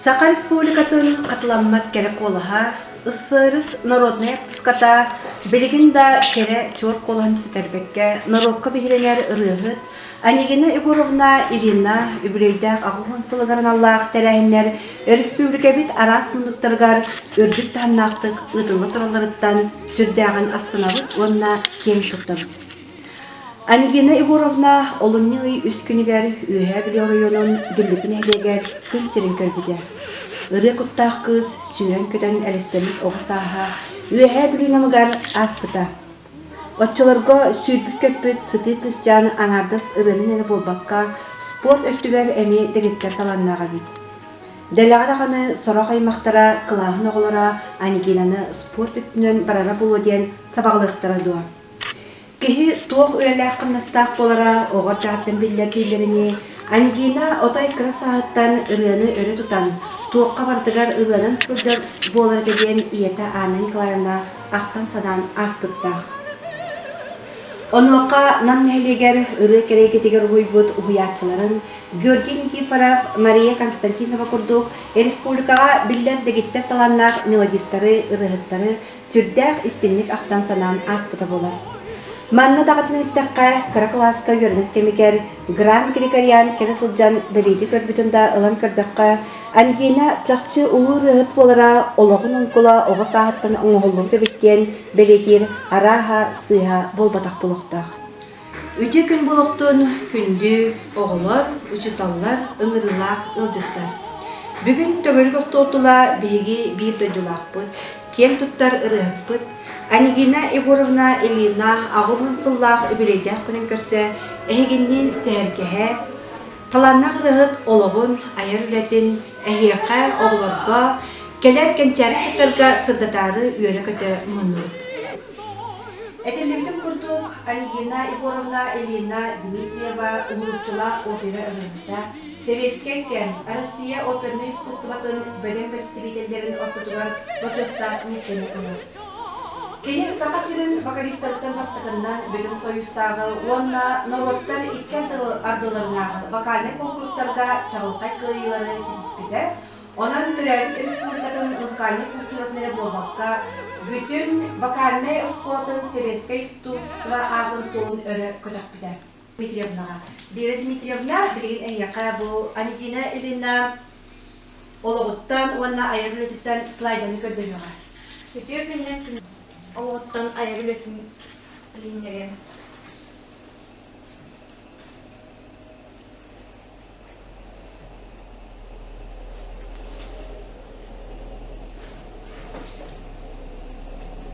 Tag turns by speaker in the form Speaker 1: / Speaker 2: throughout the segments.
Speaker 1: Саха Республикатын хатыламмат кэрэ куолаһа, СССР народнай артыската, билигин да кэрэ чуор куолаһын сүтэрбэккэ норуокка биһирэнэр ырыаһыт Анегина Егоровна Ирина үбүлүөйдээх 80 сылыгар аналлаах тэрээһиннэр өрөспүүбүлүкэбит араас муннуктарыгар үрдүк таһымнаахтык ыытылла туралларыттан сүрдээҕин астынабыт уонна киэҥ туттабыт. Анегина Егоровна олунньу ый үс күнүгэр Үөһээ Бүлүү оройуонун Дүллүкү нэһилиэгэр күн сирин көрбүтэ. Ырыа куттаах кыыс сүүрэн-көтөн элэстэммит оҕо сааһа Үөһээ Бүлүү Намыгар ааспыта. Оччолорго сүүрбүт-көппүт сытыы кыысчаан аҥаардас ырыанан эрэ буолбакка, спорт өттүгэр эмиэ дэгиттэр талааннаах эбит. Дэлэҕэ даҕаны сорох аймахтара кылааһын оҕолоро Анегинаны спорт өттүнэн барара буолуо диэн сабаҕалыахтара дуо? Киһи туох үлэлээх-хамнастаах буолара оҕо эрдэҕиттэн биллэр дииллэринии, Ангина отой кыра сааһыттан ырыаны өрө тутан, туохха барытыгар ырыанан сылдьар буолар этэ диэн ийэтэ Анна Николаевна ахтан-санаан ааспыттаах. Онуоха Нам нэһилиэгэр ырыа кэрэ эйгэтигэр уһуйбут уһуйааччыларын Георгий Никифоров, Мария Константинова курдук республикаҕа биллэр дэгиттэр талааннаах мелодистары, ырыаһыттары сүрдээх истиҥник ахтан-санаан ааспыта буолар. Манна даҕатан эттэххэ, кыра кылааска үөрэнэр кэмигэр Гран Григорян кэлэ сылдьан бэлиэтии көрбүтүн да ылан көрдөххө, Ангина чахчы улуу ырыаһыт буолара олоҕун оҥкула оҕо сааһыттан оҥоһуллубут эбит диэн бэлиэтиир арааһа сыыһа буолбатах буолуохтаах. Үтүө күн буолуохтун күндү оҕолор, учууталлар, ыҥырыылаах ыалдьыттар. Бүгүн төгүрүк остуол тула биһиги биир дойдулаахпыт, киэн туттар ырыаһыппыт Анегина Егоровна Ильина 80 сыллаах үбүлүөйдээх күнүн көрсө эһигинниин сэһэргэһэ, талааннаах ырыаһыт олоҕун, айар үлэтин эһиэхэ, оҕолорго, кэлэр кэнчээри ыччаттарга сырдатаары үөрэ-көтө муһуннубут. Этиллибитин курдук, Анегина Егоровна Ильина Дмитриева уһулуччулаах опера ырыаһыта, Сэбиэскэй кэм Россия опернай искусствотын бөдөҥ бэрэстэбиитэллэрин ортотугар бочуоттаах миэстэни ылар. Кини Саха сирин вокалистарыттан бастакыннан Бүтүн Союзтааҕы уонна норуоттар икки ардыларынааҕы вокальнай конкурстарга чаҕылхай кыайыылары ситиспитэ, Онон төрөөбүт республикатын музыкальнай культуратын эрэ буолбакка, бүтүн вокальнай оскуолатын сэбиэскэй искусство аатын суолун өрө көтөхпүтэ. Дмитриевнаҕа. Вера Дмитриевна, билигин эһиэхэ бу Анегина Ильина олоҕуттан уонна айар үлэтиттэн слайданы көрдөрүөҕэ.
Speaker 2: Үтүө күннэн күн олоҕуттан айар үлэтин билиһиннэриэм.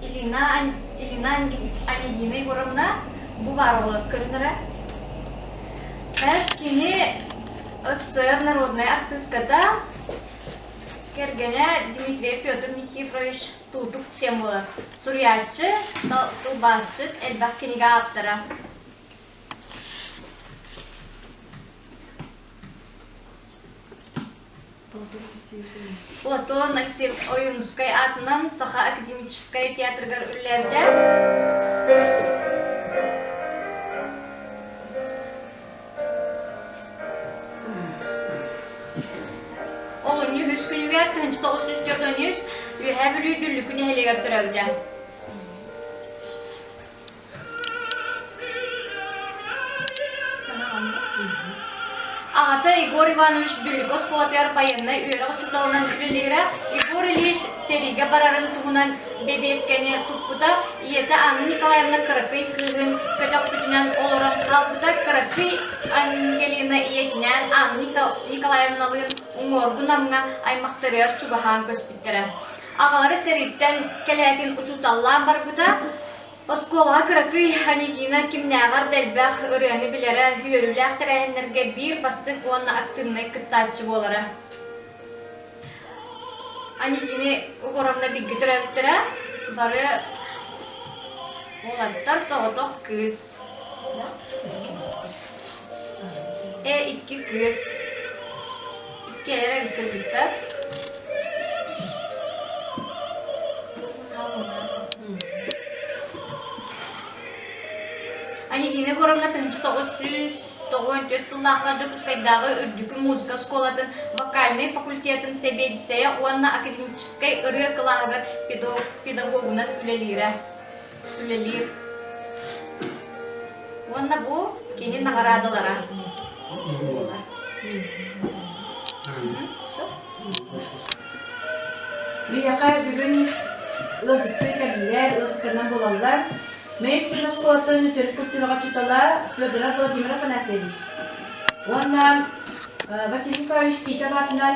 Speaker 2: Илина, Илина Анегина Егоровна бу баар оҕолор көрүнэрэ. Кини СССР народнай артыыската, кэргэнэ Дмитрий Петр Никифорович Тулдук диэн буолар. Суруйааччы, тылбаасчыт, элбэх кинигэ ааптара. Платон Алексеев Ойуунускай аатынан Саха академическай театрыгар үлэлээбитэ. Олунньу үһүс күнүгэр 1943 Үөһээ Бүлүү Дүллүкү нэһилиэгэр төрөөбүтэ. Аҕата Егор Иванович Дүллүкү оскуолатыгар байыаннай үөрэх учууталынан үлэлиирэ. Егор Ильич сэриигэ барарын туһунан бэбиэскэни туппута. Ийэтэ Анна Николаевна кыракый кыыһын көтөхпүтүнэн олорон хаалбыта. Кыракый Ангелина ийэтинээн Анна Николаевналыын уҥуоргу Намҥа аймахтарыгар чугаһаан көспүттэрэ. Аҕалара сэрииттэн кэлээтин учууталлаан барбыта. Оскуолаҕа кыракый Анегина кимнээҕэр да элбэх ырыаны билэрэ, үөрүүлээх тэрээһиннэргэ биир бастыҥ уонна актыыбынай кыттааччы буолара. Анегина Егоровна бииргэ төрөөбүттэрэ бары уолаттар, соҕотох кыыс. Э икки кыыс. Икки эрэ кыргыттар. Анегина Егоровна 1999 94 сыллаахха Дьокуускайдааҕы үрдүкү музыка оскуолатын вокальнай факультетын сэбиэдиссэйэ уонна академическай ырыа кылааһыгар педагогунан үлэлиирэ. Үлэлиир. Уонна бу кини наҕараадалара буолар. Все.
Speaker 1: Биһиэхэ бүгүн ыалдьыттыы кэллилэр, ыалдьыттарынан буолаллар. Мэйик сүрүн оскуолатын төрүт культураҕа учуутала Федоров Владимир Афанасьевич уонна Василий Николаевич Титов аатынан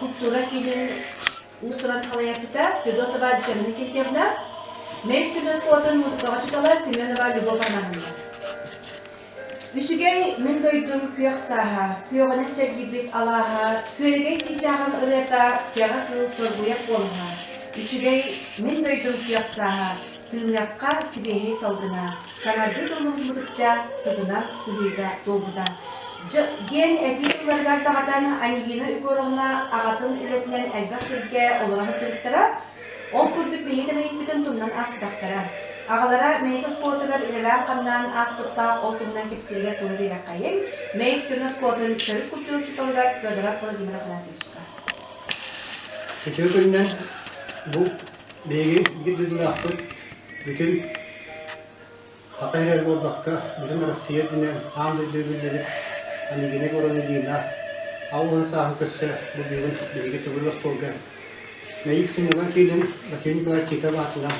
Speaker 1: культура киинин уус-уран салайааччыта Федотова Джанна Никитьевна, Мэйик сүрүн оскуолатын музыкаҕа учуутала Семенова Любовь Романовна. Үчүгэй мин дойдум күөх сааһа, күөҕүнэн чэлгийбит алааһа, күөрэгэй чыычааҕым ырыата, кэҕэ кыыл чоргуйар куолаһа. Үчүгэй мин дойдум күөх сааһа, тыыныахха сибиэһэй салгына, саҥардыы тыллыбыт мутукча сытынан сыһыыга туолбута. Диэн этии тылларыгар даҕатан Анегина Егоровна аҕатын үлэтинэн элбэх сиргэ олоро сылдьыбыттара. Ол курдук биһиги да мэйикпитин тумнан ааспатахтара. Аҕалара Мэйик оскуолатыгар үлэлээн-хамнаан ааспыттаах ол туһунан кэпсииригэр тылы биэрэххэйиҥ, Мэйик сүрүн оскуолатын төрүт культура учууталыгар Федоров Владимир Афанасьевичка.
Speaker 3: Үтүө күнүнэн бу биһиги биир дойдулаахпыт бүтүн Саха эрэр буолбакка, бүтүн Россия үрдүнэн аан дойду биллибит Анегина Егоровна 80 сааһын көрсө бу бүгүн биһиги төгүрүк остуолга Мэйик сынньалаҥ киинин Василий Николаевич Титов аатынан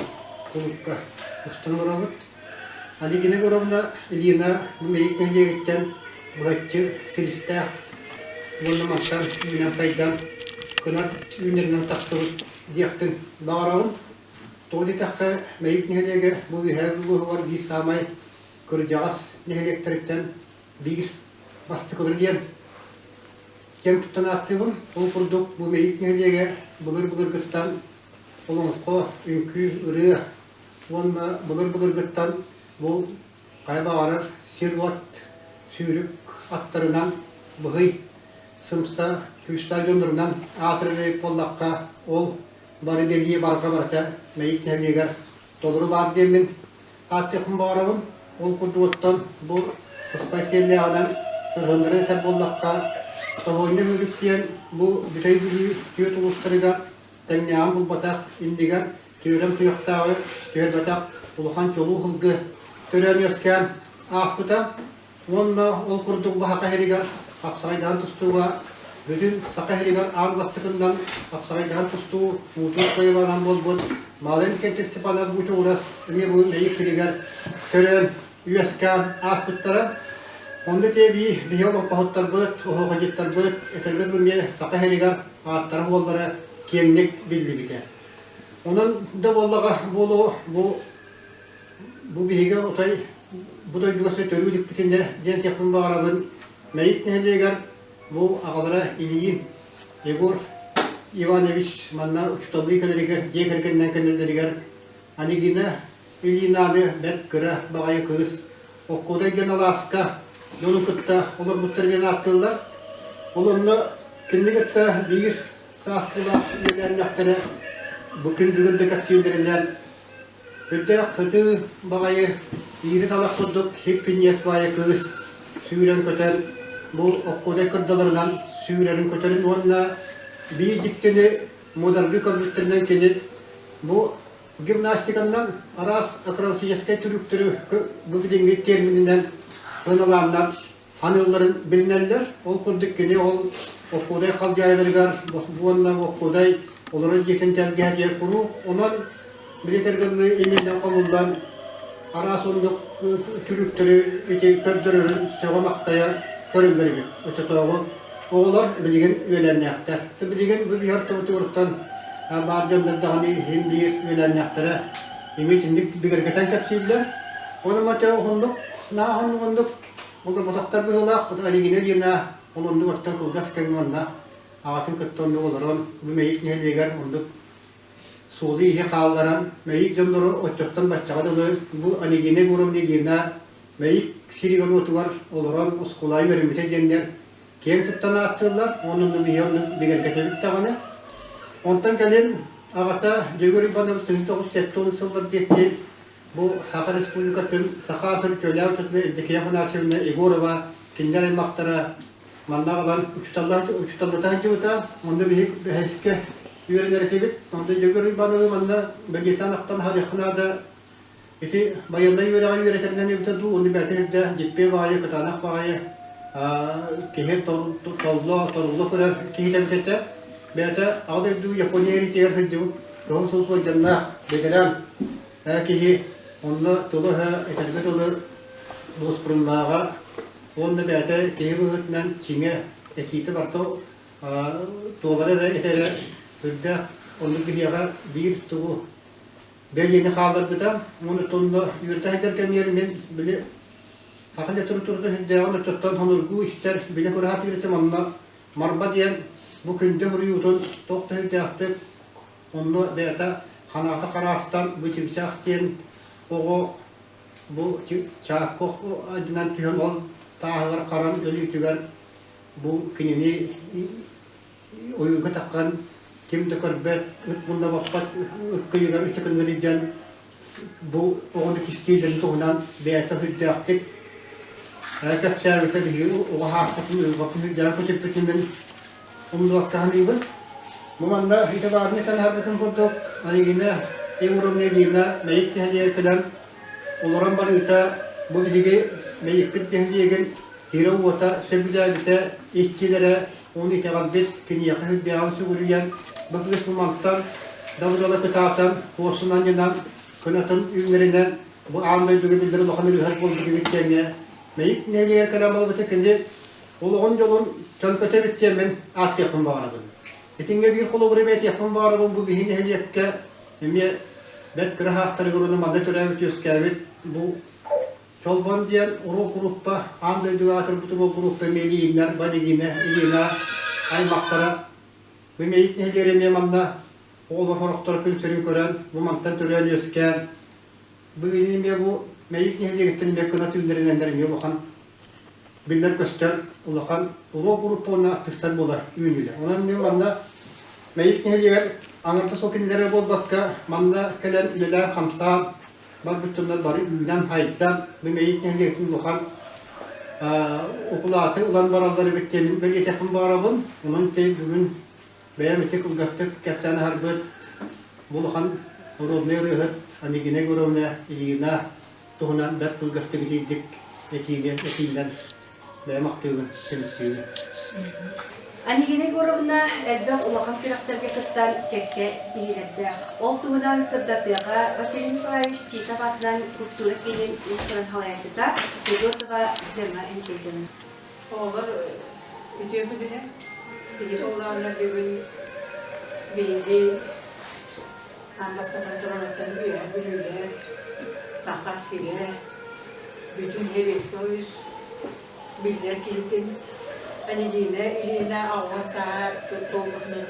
Speaker 3: кулуупка устан олоробут. Анегина Егоровна Ильина бу Мэйик нэһилиэгиттэн быһаччы силистээх уонна мантан үүнэн-сайдан кынат үүнэринэн тахсыбыт диэхпин баҕарабын. Тоҕо диэтэххэ, Мэйик нэһилиэгэ бу Үөһээ улууһугар биир саамай кырдьаҕас нэһилиэктэриттэн биир бастакылара диэн киэн туттан ааттыыбын. Ол курдук бу Мэйик нэһилиэгэ былыр-былыргыттан олоҥхо, үҥкүү, ырыа уонна былыр-былыргыттан бу хайа баҕарар сир-уот сүүрүк аттарынан быһый, сымса, күүстээх дьоннорунан аатырар эбит буоллахха, ол бары бэлиэ барҕа барыта Мэйик нэһилиэгэр толору баар диэммин ааттыахпын баҕарабын. Ол курдук оттон бу сыспай сиэллээҕинэн сырыһыннаран этэр буоллахха, Тоһуонньа Мүлүк диэн бу Бүтэй Бүлүү түөрт улуустарыгар тэҥнээҕин булбатах иннигэр түөрэм туйахтааҕы түһэрбэтэх улахан чулуу сылгы төрөөн-үөскээн ааспыта. Уонна ол курдук бу Саха сиригэр хапсаҕайдаһан тустууга бүтүн Саха сиригэр аан бастакыннан хапсаҕайдаһан тустуу муҥутуур кыайыылаанан буолбут Малин Кэнчэ Степанов Бучугурас эмиэ бу Мэйик сиригэр төрөөн, үөскээн ааспыттара. Онно тиэбии биһи олоҥхоһуттарбыт, оһуохайдьыттарбыт этэргэ дылы эмиэ Саха сиригэр ааттара-суоллара киэҥник биллибитэ. Онон да буоллаҕа буолуо бу Бу биһиги отой бу дойдуга төрүү иликпитинэ диэн этиэхпин баҕарабын. Мэйик нэһилиэгэр бу аҕалара Ильин Егор Иванович манна учууталлыы кэлэригэр, дьиэ кэргэнинэн кэлэллэригэр Анегина Ильинаны бэрт кыра баҕайы кыыс Оккуодай диэн алааска дьону кытта олорбуттар диэн ааттыыллар. Ол онно кинини кытта биир саастыылаах үөлээннэхтэрэ бу күн бүгүн да кэпсииллэринэн Өйдөөх сытыы баҕайы иирэ талах курдук һиппиньиэс баайы кыыс сүүрэн-көтөн бу оккуодай кырдаларынан сүүрэрин-көтөрүн уонна биир дьиктини муодаргыы көрбүттэринэн кини бу гимнастиканнан араас акробатическай трюктэри бу билиҥҥи термининэн сыаналааннар ханыылларын билинэллэр. Ол курдук кини ол Оккуодай халдьаайыларыгар уонна Оккуодай олорор дьиэтин тэлгэһэтигэр куруук онон билэтэргэнныы имиллэн хомуллан араас оннук түрүктэри ити көрдөрөрүн сөҕө-махтайа көрүллэр эбит. Оччотооҕу оҕолор билигин үөлээннээхтэр. Билигин бу биһи ортобутугуттан баар дьоннор даҕаны иһин биир үөлээннээхтэрэ эмиэ итинник бигэргэтэн кэпсииллэр. Ону мача уһуннук, наа оннук Олорботохтор быһыылаах, Алигина Ильина ол оннук оттон кылгас кэмҥэ онно аҕатын кытта оннук олорон, бу Мэйик нэһилиэгэр оннук суолу-ииһи хаалларан, Мэйик дьоннору оччоттон баччаҕа дылы бу Анегина Егоровна Ильина Мэйик сиригэр-уотугар олорон оскуолаҕа үөрэммитэ диэннэр киэҥ туттан ааттыыллар уонна онно биһиги оннук бигэргэтэбит даҕаны. Онтон кэлин аҕата Дьөгүөр Иванович 1970 сыллар диэки. Бу Саха Республикатын Саха сир үтүөлээх учуутала Евдокия Афанасьевна Егорова кинилэр аймахтара манна аҕалан учууталлата сылдьыбыта. Онно биһиги бэһискэ үөрэнэр этибит. Онно Дьөгүөр Уйбаановы манна бэлиэтээн ахтан аһарыахха наада. Ити байыаннай үөрэҕи үөрэтэринэн эбитэ дуу, уонна бэйэтэ үрдээх дьиппиэ баҕайы, кытаанах баҕайы киһи толло, торулла көрөр киһитэ эбит этэ. Бэйэтэ Аҕа дойду Япония эриитигэр сылдьыбыт кыһыл сыл суолдьаннаах бэтэрээн киһи онно тылы-өһө этэргэ дылы дуоспуруннааҕа уонна бэйэтэ киһи быһыытынан чиҥэ, этиитэ барыта туолара эрэ этэрэ үрдээх оннук биһиэхэ биир тугу бэлиэни хаалларбыта. Уонна онно үөрэтэ сылдьар кэмигэр мин били саха литературатын сүрдээҕин оччоттон сонургуу истэр билэ көрө сатыыр этим онно Марба диэн бу күндү суруйуутун туох да сүрдээхтик онно бэйэтэ ханаата хараастан бу чыычаах диэн оҕо бу чааккох адьынан түһэн ол тааһыгар харан өлүүтүгэр бу кинини ойууга таххан ким да көрбөт ыт мунна баппат ыккыйыгар ычыкыныгар илдьэн бу оҕону кистииллэрин туһунан бэйэтэ сүрдээхтик кэпсээбитэ биһиги оҕо сааспытын уйулҕатын сүрдээҕин көтүппүтүн мин умнубакка саныыбын. Бу манна ити баарын этэн аһарбытым курдук Айыына Егоровна Ильина Мэйик нэһилиэгэр кэлэн олорон барыыта бу биһиги Мэйикпит нэһилиэгин сирэ-уота сөбүлээбитэ иччилэрэ уонна итэҕэлбит киниэхэ сүрдээҕин сүгүрүйэн бу кыыс мантан дабыдала кытаатан куорсун анньынан кынатын үүннэринэн бу аан дойдуга биллэр улахан ырыаһыт буолбут эбит диэҥҥэ Мэйик нэһилиэгэр кэлэн барбыта кини олоҕун дьолун төлкөтө эбит диэн мин ааттыахпын баҕарабын. Итингэ биир холобуру этиэхпин баҕарабын бу биһи нэһилиэккэ эмиэ бэрт кыра саастарыгар уонна манна төрөөбүт-үөскээбит бу Чолбон диэн уруу группа аан дойдуга аатырбыт уруу группа эмиэ Ильиннэр, Балигина, Ильина аймахтара бу Мэйик нэһилиэгэр эмиэ манна оҕолор сорохторо күн сирин көрөн бу мантан төрөөн үөскээн бу эмиэ бу Мэйик нэһилиэгиттэн эмиэ кынат үүннэринэннэр эмиэ улахан биллэр-көстөр улахан улуу группа уонна артыыстар буолар үүнүүлэр. Онон мин манна Мэйик нэһилиэгэр аҥардас ол кинилэрэ буолбакка манна кэлэн үлэлээн-хамсаан барбыт дьоннор бары үүнэн-хайдан бу Мэйик нэһилиэгин улахан укулааты ылан бараллар эбит диэн бэлиэтэхпин баҕарабын. Онон ити бүгүн бэйэм ити кылгастык кэпсээн аһарбыт бу улахан народнай ырыаһыт Анегина Егоровна Ильина туһунан бэрт кылгастык итиирдик этиинэн этиинэн бэйэм ахтыыбын түмүктүүбүн.
Speaker 1: Анегина Егоровна элбэх улахан күрэхтэргэ кыттан кэккэ ситиһиилэрдээх. Ол туһунан сырдатыаҕа Василий Николаевич Титов аатынан культура киинин уус-уран салайааччыта Федотова Джема Энкейдена.
Speaker 4: Оҕолор үтүө күнүнэн биһиги буоллаҕына бүгүн биһиги Аан бастатан турарыттан Үөһээ Бүлүүлэр, Саха сирэ, бүтүн Сэбиэскэй Союз биллэр киһитин Анегина Ильина аҕыйах сааһа туолбутун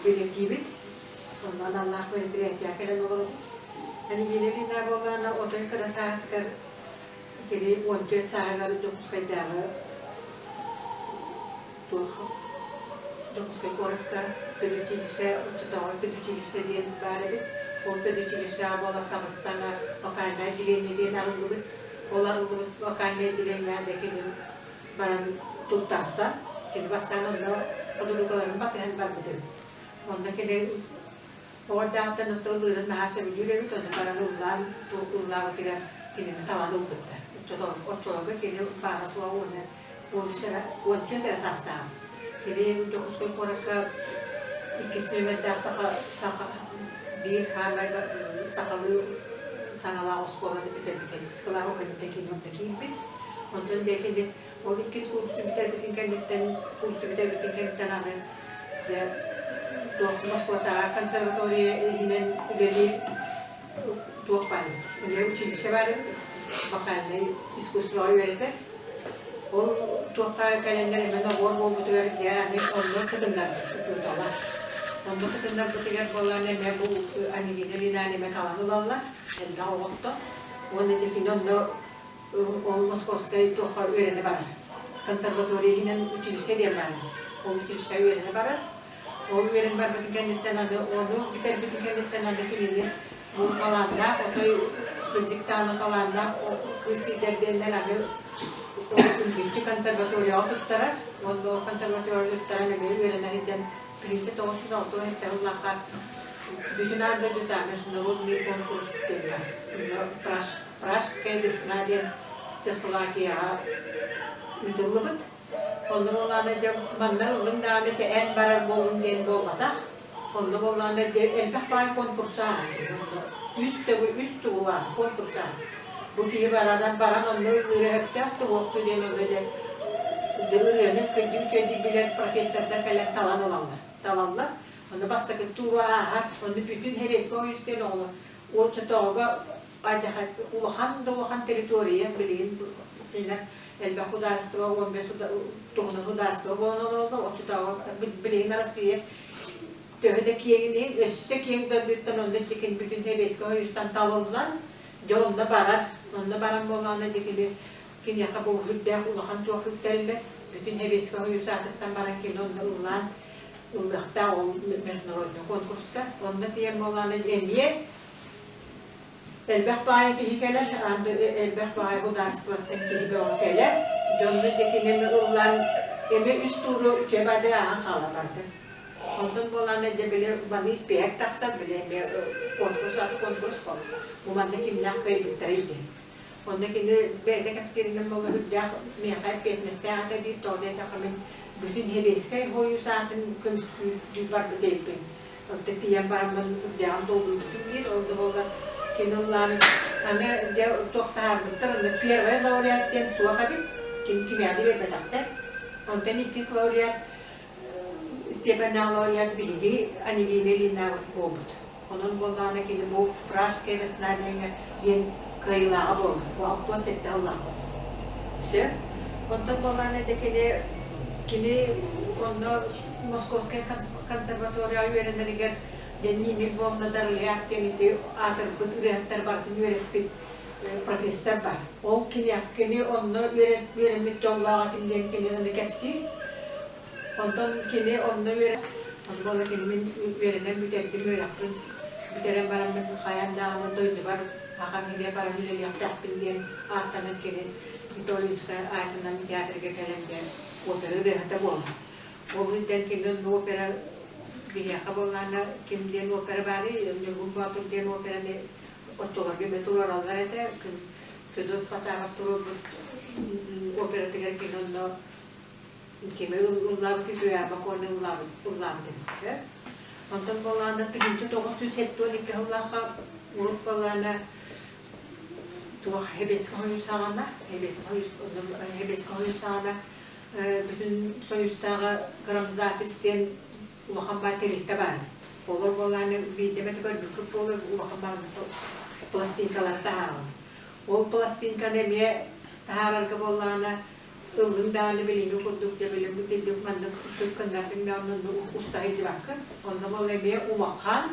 Speaker 4: бэлиэтиибит. Онно аналлаах мероприятие кэлэн олоробут. Анегина Ильина буоллаҕына отой кыра сааһыгар кини 14 сааһыгар Дьокуускайдааҕы туох Дьокуускай куоракка педучилище оччотооҕу педучилище диэн баар эбит. Ол педучилищеҕа буола сабыс-саҥа вокальнай отделение диэн арыллыбыт. Ол арыллыбыт вокальнай отделениеҕа да кини баран туттарсан, кини бастаан онно подругаларын батыһан барбыт эбит. Онно кини оҕо эрдэҕиттэн оттон ыллыырын наһаа сөбүлүүр эбит, онно баран ыллаан, ыллаабытыгар кинини талан ылбыттар. Оччолорго кини баара-суоҕа уонна 14 эрэ саастааҕым. Кини Дьокуускай куоракка иккис нүөмэрдээх саха, саха биир хаамай сахалыы саҥалаах оскуоланы бүтэрбитэ. Иккис кылааһы кэнниттэн кини онно киирбит. Онтон дьэ кини ол иккис курсу бүтэрбитин кэнниттэн, курсу бүтэрбитин кэнниттэн аны дьэ туох Москватааҕы консерватория иһинэн үлэлиир туох баар эбит. Эмиэ училище баар эбит, вокальнай искусствоҕа үөрэтэр. Ол туохха кэлэннэр эмэ нобуор буолбутугар дьэ аны онно кытыннарбыт учуутала. Онно кытыннарбытыгар буоллаҕына эмэ бу Анегина Ильинаны эмэ талан ылаллар, элбэх оҕотто. Уонна дьэ кини онно ол Московскай туохха үөрэнэ барар. Консерватория иһинэн училище диэн баар. Ол училищеҕа үөрэнэ барар. Ол үөрэн барбытын кэнниттэн аны ону бүтэрбитин кэнниттэн аны кинини. Бу талааннаах отой кырдьык даҕаны талааннаах кыыс сиидэрдиэннэр аны үргүччү консерваторияҕа туттарар. Уонна ол консерваторияҕа туттаран эмиэ үөрэнэ сылдьан 1967 сыллаахха бүтүн аан дойдутааҕы международный конкурс диэн баар. Пражская весна диэн Чехословакияҕа ыытыллыбыт. Онно буоллаҕына дьэ манна ыллыҥ даҕаны чэ эн барар буоллуҥ диэн буолбатах. Онно буоллаҕына дьэ элбэх баай конкурса кини онно үс төгүл үс тугу конкурса. Бу киһи баранан баран онно ыллыыра сөптөөх туһуохтуу диэн онно дьэ ырыаны кырдьык үчүгэйдик билэр профессордар кэлэн талан ылаллар. Талаллар. Онно бастакы тууру ааһар, онно бүтүн Хэбиэскэ ойуус диэн оҕолор оччотооҕуга улахан да улахан территория билигин кинилэр элбэх судаарыстыба 15 туһунан судаарыстыба буолан олороллор оччотооҕу билигин Россия төһө да киэҥин иһин өссө киэҥ дойдуттан онно дьикин бүтүн Сэбиэскэй Союзтан талыллан дьэ онно барар онно баран буоллаҕына дьикини киниэхэ бу үрдээх улахан туох үктэриллэр бүтүн Сэбиэскэй Союз аатыттан баран кини онно ыллаан ыллыахтаах ол международный конкурска онно тиийэн буоллаҕына эмиэ Элбэх баайы киһи кэлэр, элбэх баайы судаарыстыбаттан киһи бөҕө кэлэр. Дьонно дьэкин эми ыллаан, эми үс тууру үчүгэй баайдык ааһан хаала бардым. Онтон буолаана дьэ били маны испиэһэк тахсар, били эмиэ конкурс аты конкурс буолла. Бу манна кимнээх кыайбыттарый диэн. Онно кини бэйэтэ кэпсииринэн буолла үрдээх миэхэ эппиэтинэстээх этэ диир, тоҕо диэтэххэ мин бүтүн Сэбиэскэй Сойуус аатын көмүскүү барбыт эбиппин. Онтон тиийэн бараммын үрдээҕин долгуйбутум диир, ол да буоллар кини ыллаан аны дьэ туох таһаарбыттар, онно первый лауреат диэн суох эбит, ким кимиэхэ биэрбэтэхтэр. Онтон иккис лауреат степеннээх лауреат биһиги Анегина Ильинабыт буолбут. Онон буоллаҕына кини бу Пражская весна диэҥҥэ диэн кыайыылааҕа буолла. Бу 67 сыллаах буолла. Сөп. Онтон буоллаҕына дьэ кини кини онно Московскай консерваторияҕа үөрэнэригэр Нина Львовна Дарыляк диэн ити аатырбыт ырыаһыттар барытын үөрэппит профессор бар. Ол кини кини онно үөрэммит дьоллоох этим диэн кини ону кэпсиир. Онтон кини онно үөрэн онно кини мин үөрэнэн бүтэрдим үөрэхпин бүтэрэн бараммын хайаан даҕаны дойдубар аҕам иһигэр баран үлэлиэхтээхпин диэн ааттанан кини Витолинскай аатынан театрга кэлэн диэн опера ырыаһыта буолла. Ол иһин кини опера биһиэхэ буоллаҕына ким диэн опера баарый Ньургун Боотур диэн операны оччолорго эмиэ туруораллар этэ. Федот Потапов туруорбут оператыгар кини онно кими ыллаабыт үтүө бокуону ыллаабыт ыллаабыт эбит. Онтон буоллаҕына 1972 сыллаахха урут буоллаҕына туох Хэбиэскэ хойуу саҕана Хэбиэскэ Хэбиэскэ хойуу саҕана бүтүн Союзтааҕы грамзапись диэн улахан баай тэрилтэ баар. Олор буоллаҕына биирдэ эмэтэ көрбүккүт буолуо улахан баай пластинкалары таһаараллар. Ол пластинканы эмиэ таһаарарга буоллаҕына ыллыҥ даҕаны билиҥҥи курдук дьэ били бу тилдик маннык гыннардыҥ даҕаны уста сылдьыбаккын. Онно буолла эмиэ улахан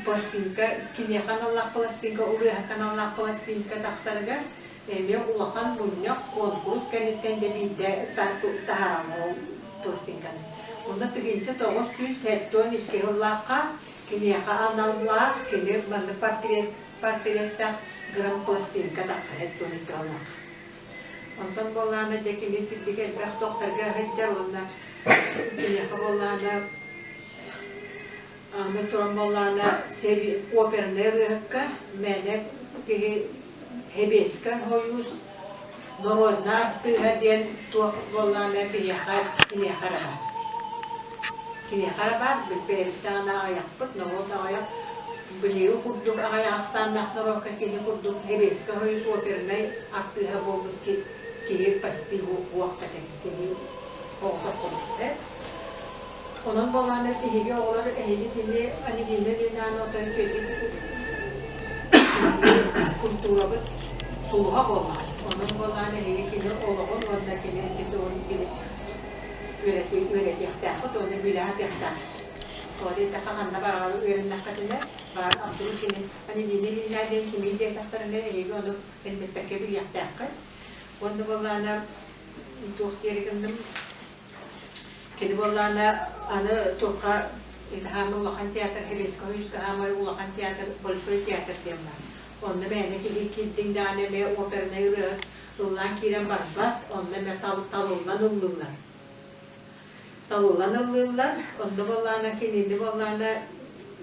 Speaker 4: пластинка киниэхэ аналлаах пластинка ырыаһыкка аналлаах пластинка тахсарыгар эмиэ улахан мунньах куонкурус кэнниттэн дьэ биирдэ таһаараллар ол пластинканы. Онно 1972 сыллаахха киниэхэ аналлаах кини маннык портрет портреттээх грампластинка таххар 72 сыллаахха. Онтон буоллаҕына дьэ кини тирдик элбэх тохтарга сылдьар уонна киниэхэ буоллаҕына аны туран буоллаҕына опернай ырыаһыкка мээнэ киһи Хэбиэскэ Сойуус народнай артыыһа диэн туох буоллаҕына биһиэхэ киниэхэ эрэ баар. Киниэхэ эрэ баар, бэйэбит даҕаны аҕыйахпыт, норуот аҕыйах Биһиги курдук аҕыйах ахсааннаах норуокка кини курдук Сэбиэскэй Союз опернай артыыһа буолбут киһи почти уохта кини оҕото курдук ээ. Онон буоллаҕына биһиги оҕолор эһиги кини Анегина Ильинаны отой үчүгэйдик культурабыт сулуһа буоллаҕа. Онон буоллаҕына эһиги кини олоҕун уонна кини титулун үөрэтиэхтээххит уонна билэ сатыахтааххыт. Тоҕо диэтэххэ ханна баҕарар үөрэннэххитинэ, баар Абдул кини Анелина Ильина диэн кимий диэтэхтэринэ, эһиги ону эндэппэккэ билиэхтээххит. Уонна буоллаҕына туох диэри гынным, кини буоллаҕына аны туохха Хаама улахан театр, Хебеско үскэ хаамай улахан театр, Большой театр диэн баар. Онно мээнэ киһи киирдиҥ даҕаны эмиэ опернай ырыаһыт ыллаан киирэн барбат, онно эмиэ талыллан ыллыыллар. Талыллан ыллыыллар, онно буоллаҕына кинини буоллаҕына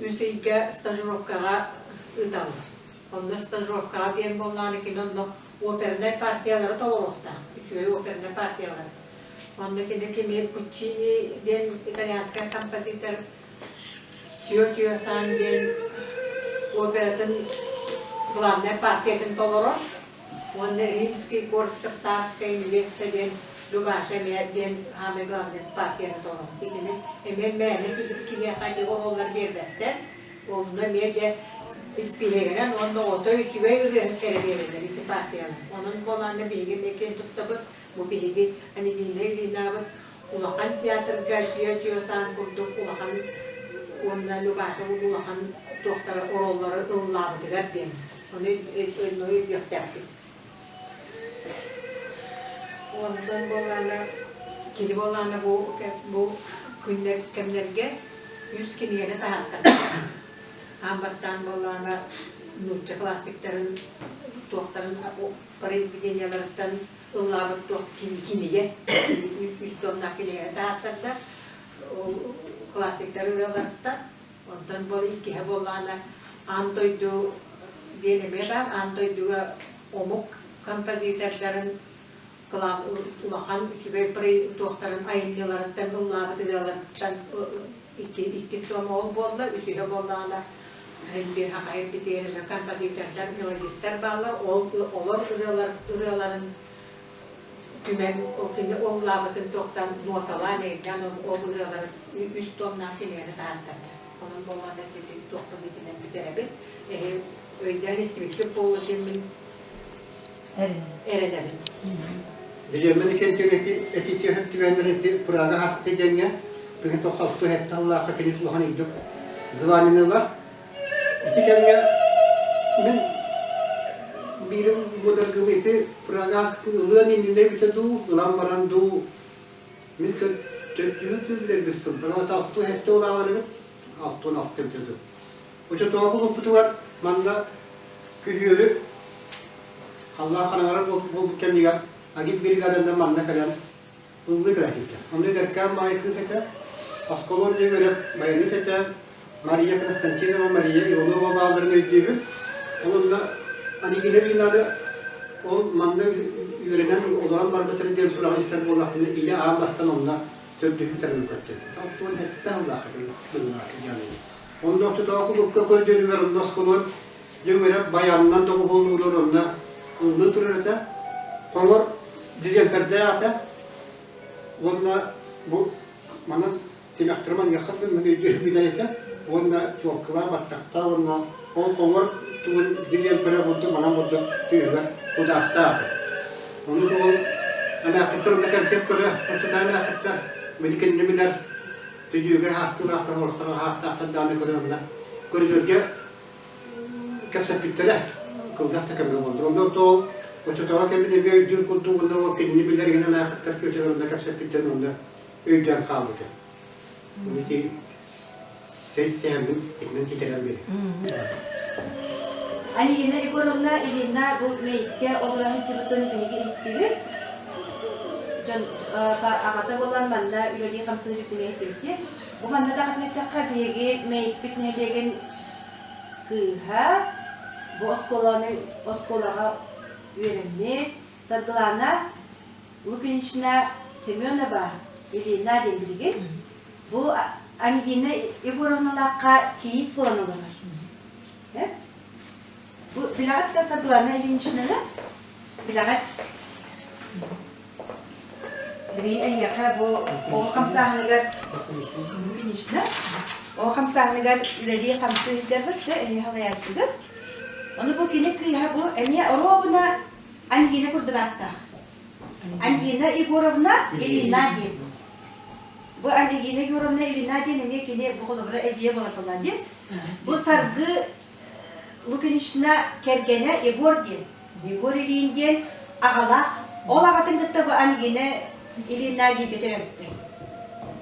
Speaker 4: үс ыйга стажировкаҕа ыыталлар. Онно стажировкаҕа диэн буоллаҕына кини онно опернай партиялары толоруохтаах, үчүгэй опернай партиялары. Онно кини кими Пуччини диэн итальянскай композитор Чио Чио Сан диэн оператын главнай партиятын толорор уонна Римский Корсков царская невеста диэн Любаша эмиэ диэн самый главный партияны толорор. Итини эмиэ мээнэ киһиэхэ ити оҕолор биэрбэттэр. Онно эмиэ дьэ испииһэгинэн уонна отой үчүгэй ырыаһыт эрэ биэрэллэр ити партияны. Онон буолаанна биһиги эмиэ киэн туттабыт. Бу биһиги Анегина Ильинабыт улахан театрга Чио-Чио Сан курдук улахан уонна Любаша улахан туохтара оруоллары ыллаабытыгар диэн. Ону өйдүөхтээхпит. Онтон буоллаҕына кини буоллаҕына бу бу күннэр кэмнэргэ үс кинигэни таһааттарда. Аан бастаан буоллаҕына нуучча классиктарын туохтарын произведениеларыттан ыллаабыт туох кинигэ үс томнаах кинигэни таһааттарда. Ол классиктар ырыаларыттан. Онтон бу иккиһэ буоллаҕына аан дойду диэн эмиэ баар. Аан дойдуга омук композитордарын улахан үчүгэй туохтарын айымньыларыттан ыллаабыт ырыаларыттан иккис тома ол буолла, үсүһэ буоллаҕына биир хахайын битиэринэ композитордар, мелодистар бааллар, ол олор ырыалар ырыаларын түмэн ол кини ыллаабытын туохтан нуоталаан өйдөөн ол ырыалары үс томнаах кинигэни таһаартарда. Онон буоллаҕына туохпун итинэн бүтэрэбин. Эһи өйдөөн истибиккит буолуо диэммин эрэнэбин.
Speaker 3: Дьиэммин кэнтигэ эти этитиэһэп түбэһэннэр эти Прага хаспыта диэҥҥэ тыһын тохсалту хэттэ аллаахха кини улахан үрдүк званияны ылар. Ити кэмҥэ мин биирим муодаргым ити Прага ылыан иннинэ эбитэ дуу, ылан баран дуу мин төрдүһүн сүрүлэрбит сылбар алту хэттэ улаалар эбит 66 эбитэ дуу. Оччотооҕу булпутугар манна күһүөрү халлаан хараҥарар буолбут кэмигэр агит бригаданан манна кэлэн ыллыы кэлээччиттэр. Онно эдэркээн баайы кыыс этэ, осколон үөрэх баянист этэ, Мария Константинова, Мария Иванова баалларын өйдүүбүт. Ол онно Анигина Ильинаны ол манна үөрэнэн олорон барбыттара диэн сураҕы истэр буоллахпына, илэ аан бастан онно төрдүһүн тэрин көрдүм. Оттон сэттэ сыллаах этим быһыылаах дьаныйым. Онно оччотооҕу кулуупка көрдөрүүгэр онно осколуон дьөҥөрө баянынан доҕуһуоллуулар онно ыллыы турар этэ. Хоҥор дьириэмпэрдээх этэ. Уонна бу манан тимэхтэрэ маныаха мин өйдүүрбүнэн этэ. Уонна чуолкалаах баттахтаах уонна ол хоҥор тугун дьириэмпэрэ курдук манан курдук түөһүгэр кудаастаах этэ. Ону ол эмээххиттэр онно концерт көрө оччотооҕу эмээххиттэр били кинини билэр Бүлүүгэ хаахтыылаахтар, олохторо хаахтаахтар даҕаны көрөн онно көрүдүөргэ кэпсэппиттэрэ кылгас да кэмҥэ буоллар. Онно ол оччотооҕу кэмин эмиэ өйдүүр курдук уонна ол кинини билэр гына маахыттар күөтэлэр онно кэпсэппиттэрин онно өйдөөн хаалбыта. Ону ити сэһэммин итинэн китэрэн биэрэр.
Speaker 1: Алина Егоровна Ильина бу Мэйиккэ олоро сылдьыбытын биһиги иһиттибит. Дьон аҕата буолан манна үлэлии-хамсыы сылдьыбытын иһиттибит. Бу манна даҕатан эттэххэ, биһиги Мэйикпит нэһилиэгин кыыһа бу оскуоланы оскуолаҕа үөрэммит Саргылана Лукинична Семенова Ильина диэн билигин бу Ангина Егоровналаахха кийиит буолан олорор. Бу билэҕит да Саргылана Ильиничнаны? Билэҕит? Билигин эһиэхэ бу оҕо хамсааһыныгар Лукинична оҕо хамсааһыныгар үлэлии-хамсыы сылдьарбыт да эһиэхэ салайааччыгыт. Ону бу кини кыыһа бу эмиэ оруобуна Ангина курдук ааттаах. Ангина Егоровна Ильина диэн. Бу Ангина Егоровна Ильина диэн эмиэ кини бу холобура эдьиийэ буолар буоллаҕа дии. Бу Саргы Лукинична кэргэнэ Егор диэн. Егор Ильин диэн аҕалаах. Ол аҕатын кытта бу Ангина Ильина бииргэ төрөөбүттэр.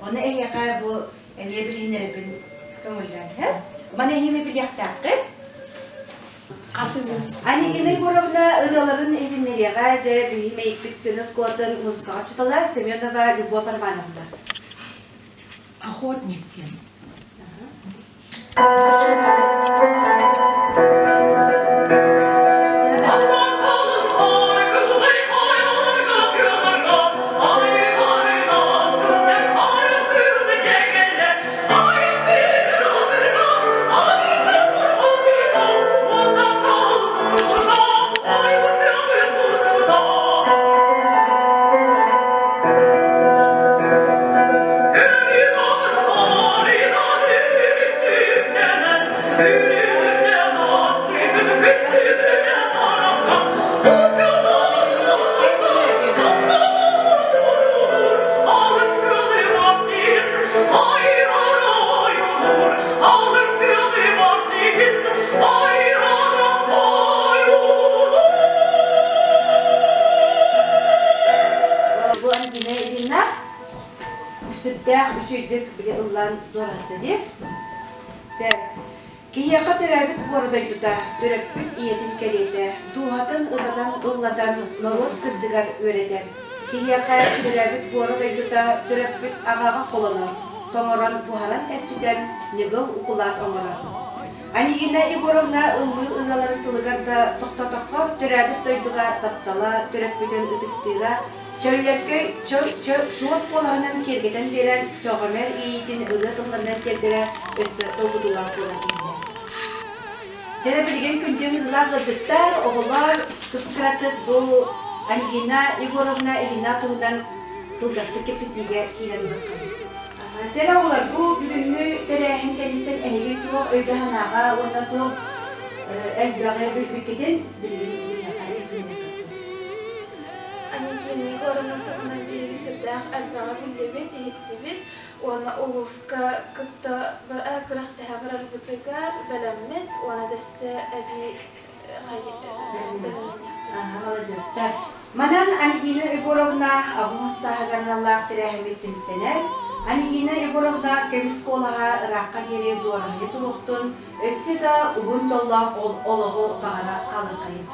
Speaker 1: Ону эһиэхэ бу эмиэ билиһиннэрэбин. Көҥүллээн, һэ? Маны эһиги билиэхтээххит. Анегина Егоровна ырыаларын иһитиннэриэҕэ дьэ биһи мэйикпит сүрүн оскуолатын музыкаҕа учуутала Семенова Любовь Романовна.
Speaker 5: Охотник диэн.
Speaker 1: Бу Ангина Ильина сүрдээх үчүгэйдик били ыллаан дуораһытта дии. Сэ, киһиэхэ төрөөбүт буора дойдута, төрөппүт ийэтин кэриэтэ, дууһатын ытатан ыллатан норуот кырдьыгар үөрэтэр. Киһиэхэ төрөөбүт буора дойдута төрөппүт аҕаҕа холонор, тоҥорон буһаран эрчитэн ньыгыл укулаат оҥорор. Анегина Егоровна ыллыыр ырыаларын тылыгар да тохтоотоххо төрөөбүт дойдуга таптала, төрөппүтүн ытыктыыра, чөллөркөй чуор куолаһынан киэргэтэн биэрэн сөҕүмэр иэйиитин ырыа тылларынан тиэрдэрэ өссө долгутуулаах буолан иһиллэр. Чэрэ билигин күндү ыҥырыылаах ыалдьыттар, оҕолор кып-кыратык бу Ангина Егоровна Ильина туһунан кылгастык кэпсэтиигэ киирэн ылыаххайын. Чэрэ оҕолор, бу бүгүҥҥү тэрээһин кэнниттэн эһиги туох өйгө-санааҕа уонна туох элбэҕи билбиккитин билигин биһиэхэ иһитиннэриэххит дуо?
Speaker 6: Анегина Егоровна туһунан биһиги сүрдээх элбэҕи биллибит, иһиттибит уонна улууска кытта күрэхтэһэ барарбытыгар бэлэммит уонна дэссе эбии бэлэмнэниэхпит.
Speaker 1: Маладьыастар. Манан Ангина Егоровна абуһат сааһыгар аналлаах тэрээһиммит түмүктэнэр. Ангина Егоровна көмүс куолаһа ыраахха диэри дуораһыйа туруохтун, өссө да уһун дьоллоох олоҕу баҕара хаалыаххайын.